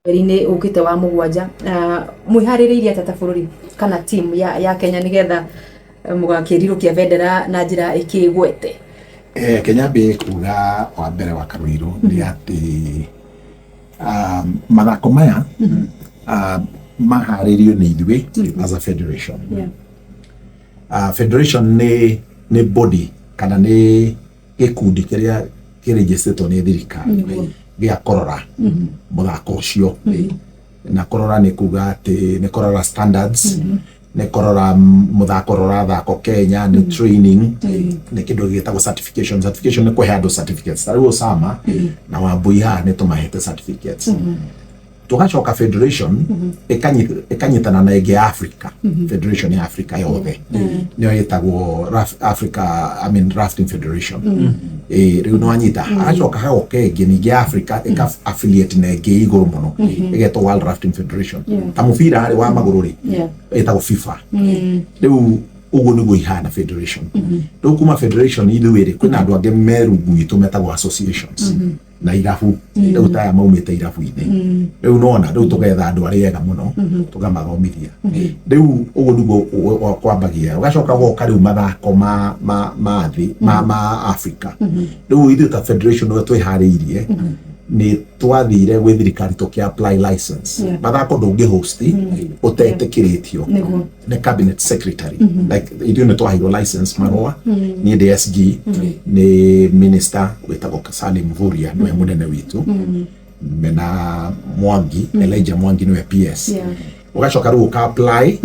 Mweri-inĩ ũkĩte wa mũgwanja, mwĩharĩrĩirie atĩa ta bũrũri kana team ya Kenya nĩgetha mũgakĩrirũkia bendera na njĩra ĩkĩgwete? Kenya mbie kuga wa mbere wa Karuiru nĩ atĩ mathako maya maharĩrio nĩ ithuĩ as a federation. Federation nĩ body kana nĩ gĩkundi kĩrĩa kĩrĩnjĩcĩtwo nĩ thirikari gĩa kũrora mũthako ũcio. Na kũrora nĩ kuga atĩ nĩ kũrora standards, nĩ kũrora mũthako ũrĩa ũrathakwo Kenya, nĩ training, nĩ kĩndũ gĩtagwo certification. Certification nĩ kũhe andũ certificates. Ta rĩu Osama na Wambui haha nĩ tũmahete certificates. Tũgacoka federation ĩkanyitana na ĩngĩ ya Africa, federation ya Africa yothe nĩyo ĩtagwo Africa, I mean, Rafting Federation. Rĩu nĩwanyita. Hagacoka hagoka ĩngĩ ningĩ ya Africa ĩka affiliate na ĩngĩ igũrũ mũno ĩgetwo World Rafting Federation. Ta mũbira rĩ wa magũrũ rĩ, ĩtagwo FIFA. Rĩu ũguo nĩguo ihana federation. Rĩu kuma federation ithuĩ rĩ, kwĩna andũ angĩ me rungu witũ metagwo associations na irabu. Rĩu taya maumĩte irabu-inĩ rĩu nona rĩu tũgetha andũ arĩa ega mũno tũkamathomithia. Rĩu ũguo nĩguo kwambagia. Ũgacoka ũgoka rĩu mathako ma thĩ ma Africa. Rĩu ithuĩ ta federation ũrĩa twĩharĩirie nĩ twathire gwĩ thirikari tũkĩ apply license. Mathako ndũngĩ host ũtetĩkĩrĩtio nĩ cabinet secretary. Like ithuĩ nĩ twaheirwo license marũa, niĩ ndĩ SG, nĩ minister wĩtagwo Salim Mvurya nĩwe mũnene witũ, mena Mwangi, Elijah Mwangi nĩwe PS. Ũgacoka rĩu ũka apply,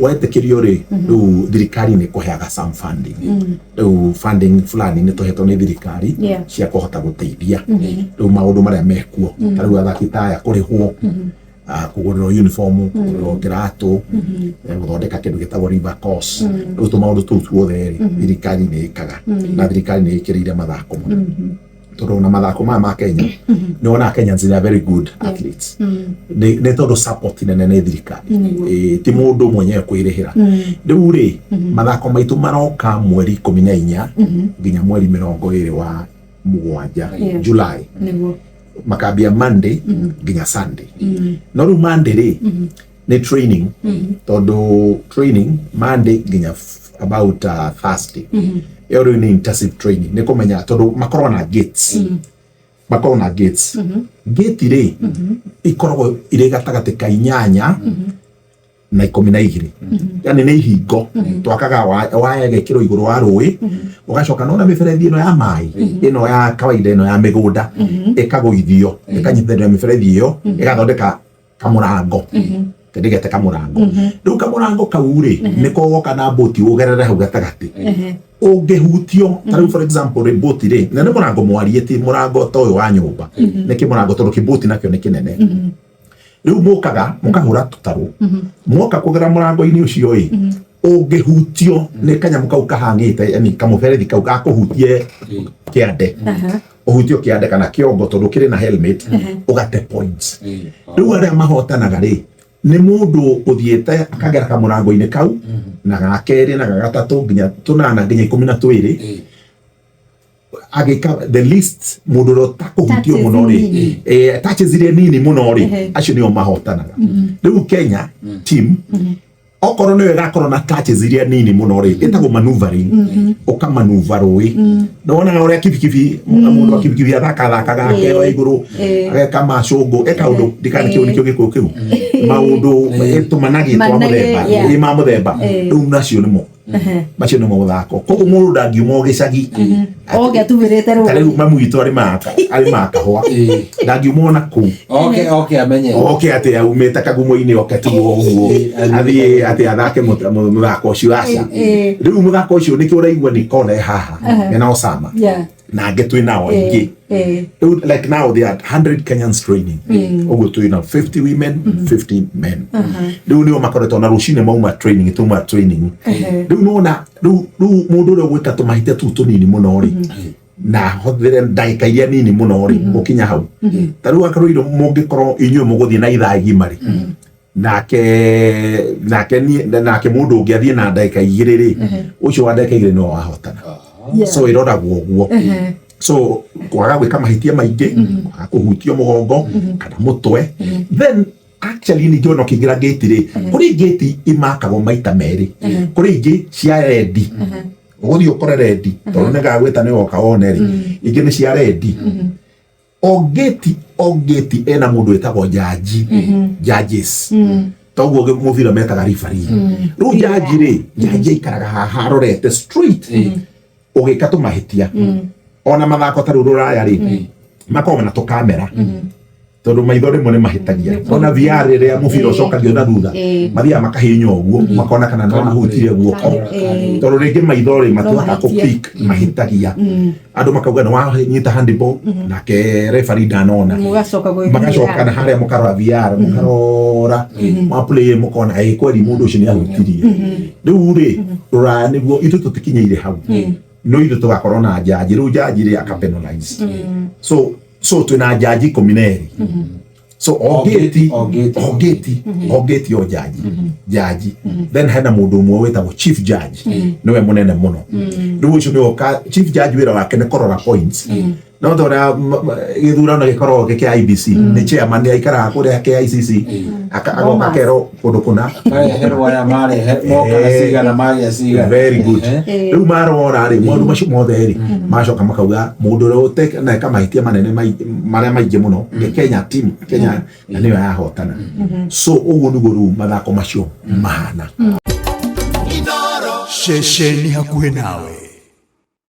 wetĩkĩrio rĩ, rĩu thirikari nĩ kũheaga some funding. Rĩu funding fulani nĩ tũhetwo nĩ thirikari cia kũhota gũteithia rĩu maũndũ marĩa mekuo, ta rĩu athaki ta aya kũrĩhwo, kũgũrĩrwo uniform, kũgũrĩrwo kĩratũ, gũthondeka kĩndũ gĩtagwo river course. Rĩu tũmaũndũ tũu tuothe rĩ, thirikari nĩ ĩkaga, na thirikari nĩ ĩkĩrĩire mathako mũno, tondũ ona mathako maya ma Kenya nĩ wonaga Kenyans, they are very good athletes, nĩ tondũ support nene nĩ thirikari. Ti mũndũ mwenyewe kwĩrĩhĩra. Rĩu rĩ, mathako maitũ maroka mweri 14 nginya mweri 27 July. Makambia Monday nginya Sunday. No rĩu Monday rĩ nĩ training, tondũ training Monday nginya about Thursday ĩyo rĩu nĩ intensive training, nĩ kũmenya tondũ makoragwo na gates, makoragwo na gates. Gate rĩ ikoragwo irĩ gatagatĩ ka 8 na 12, yani nĩ ihingo twakaga waya ĩgekĩrwo igũrũ wa rũĩ. Ũgacoka nona mĩberethi ĩno ya maĩ ĩno ya kawaida ĩno ya mĩgũnda ĩkagũithio, ĩkanyitithanio na mĩberethi ĩyo, ĩgathondeka kamũrango, ndĩgete kamũrango. Rĩu kamũrango kau rĩ, nĩko woka na mbũti ũgerere hau gatagatĩ. Ũngĩhutio ta rĩu, for example rĩ, mbũti rĩ, na nĩ mũrango mwariĩ, ti mũrango ta ũyũ wa nyũmba, nĩ kĩmũrango tondũ kĩmbũti nakĩo nĩ kĩnene. Rĩu mũkaga mũkahũra tũtarũ, mwoka kũgera mũrango-inĩ ũcio ĩ, ũngĩhutio nĩ kanyamũ kau kahang'ĩte, yani kamũberethi kau gakũhutie kĩande, ũhutio kĩande kana kĩongo, tondũ kĩrĩ na helmet, ũgate points. Rĩu arĩa mahotanaga rĩ, nĩ mũndũ ũthiĩte akagera kamũrango-inĩ kau na ga kerĩ na ga gatatũ nginya tũnana nginya 12, agĩka the least, mũndũ ũrĩa ũtakũhutio Touches mũno rĩ, nini. Touches iria nini mũno rĩ, acio nĩo mahotanaga. Rĩu Kenya team okorwo nĩyo ĩgakorwo na touches iria nini mũno rĩ, ĩtagwo maneuvering. Ũkamanuva rũĩ, nĩwonaga ũrĩa kibikibi, mũndũ wa kibikibi athakathakaga akewa igũrũ, ageka macũngũ, eka ũndũ ndikana kĩu nĩkĩo gĩkũyũ kĩu maũndũ tũmanagi twa Manage, mũthemba ma mũthemba. Rĩu nacio nĩmo macio nĩmo mũthako. Koguo mũndũ ndangiuma o gĩcagi Oge atubĩrĩte ta rũĩ. Rĩu mamu witũ arĩmaga kahũa, ndangiuma ona kũu Oke amenye. Oke atĩ aumĩte kagumo-inĩ, oke tiguo ũguo athiĩ atĩ athake mũthako ũcio, aca. Rĩu mũthako ũcio nĩkĩo ũraigua Nicole e haha mena Osama na angĩ twĩ nao aingĩ. Rĩu like now there are 100 Kenyans training ũguo, twĩ na 50 women, 50 men. Rĩu nĩo makoretwo na rũcinĩ mauma training, tuma training. Rĩu nona rĩu mũndũ ũrĩa ũgwĩka tũmahĩtia tũu tũnini mũno rĩ, na hũthĩre ndagĩka iria nini mũno rĩ gũkinya hau. Ta rĩu akorwo mũngĩkorwo inyuĩ mũgũthiĩ na ithaa igima rĩ, nake mũndũ ũngĩ athiĩ na ndagĩka 2 rĩ, ũcio wa ndagĩka 2 nĩwe wahotana. So ĩroragwo ũguo. So kwaga gwĩka mahĩtia maingĩ, kwaga kũhutio mũgongo kana mũtwe. Then actually ningĩ ona ũkĩingĩra gate rĩ, kũrĩ gate imakagwo maita merĩ, kũrĩ ingĩ cia rendi, ũgũthiĩ ũkore rendi tondũ nĩ ngagwĩta nĩ woka wone rĩ, ingĩ nĩ cia rendi. O gate, o gate ena mũndũ wĩtagwo jaji, judges, toguo mũbira metaga referee. Rĩu jaji rĩ, jaji aikaraga haha arorete straight ũgĩka tũmahĩtia. Ona mathako ta rĩu rũraya rĩ, makoragwo na tũkamera tondũ maitho rĩmwe nĩ mahĩtagia. Ona VR rĩrĩa mũbira ũcokagio na thutha, mathiaga makahihinya ũguo makona kana no mahutirie guoko, tondũ rĩngĩ maitho rĩ matihotaga kũ mahĩtie. Pick mahĩtagia, andũ makauga nĩ wanyita handball nake referee ndanona. Mũgacoka gwĩ Magacoka VAR. Na harĩa mũkarora VR, mũkarora maplay, mũkona ĩ kweli mũndũ ũcio nĩ ahutirie. Rĩu rĩ, rũraya nĩguo, ithuĩ tũtikinyĩire hau, no ithuĩ tũgakorwo na jaji. Rĩu jaji rĩ aka penalize. So twĩna jaji 12. So o O gate, gate, o gate. O gate, o gate, o jaji. Then hena mũndũ ũmwe wĩtagwo chief judge, nĩwe mũnene mũno. Rĩu ũcio nĩwe chief judge, wĩra wake nĩ kũrora points. No ta ũrĩa gĩthurano gĩkoragwo gĩ kĩa IEBC, nĩ chairman nĩ aikaraga kũrĩa KICC, agoka akerwo kũndũ kũna Mareherwo aya marehe moka na cigana magĩa cigana. Very good. Rĩu marora rĩ, maũndũ macio mothe rĩ, macoka makauga mũndũ ũrĩa ũteka mahĩtia manene marĩa maingĩ mũno nĩ Kenya team, Kenya, na nĩyo yahotana. So ũguo nĩguo rĩu mathako macio mahana. Ceceni hakuhĩ nawe.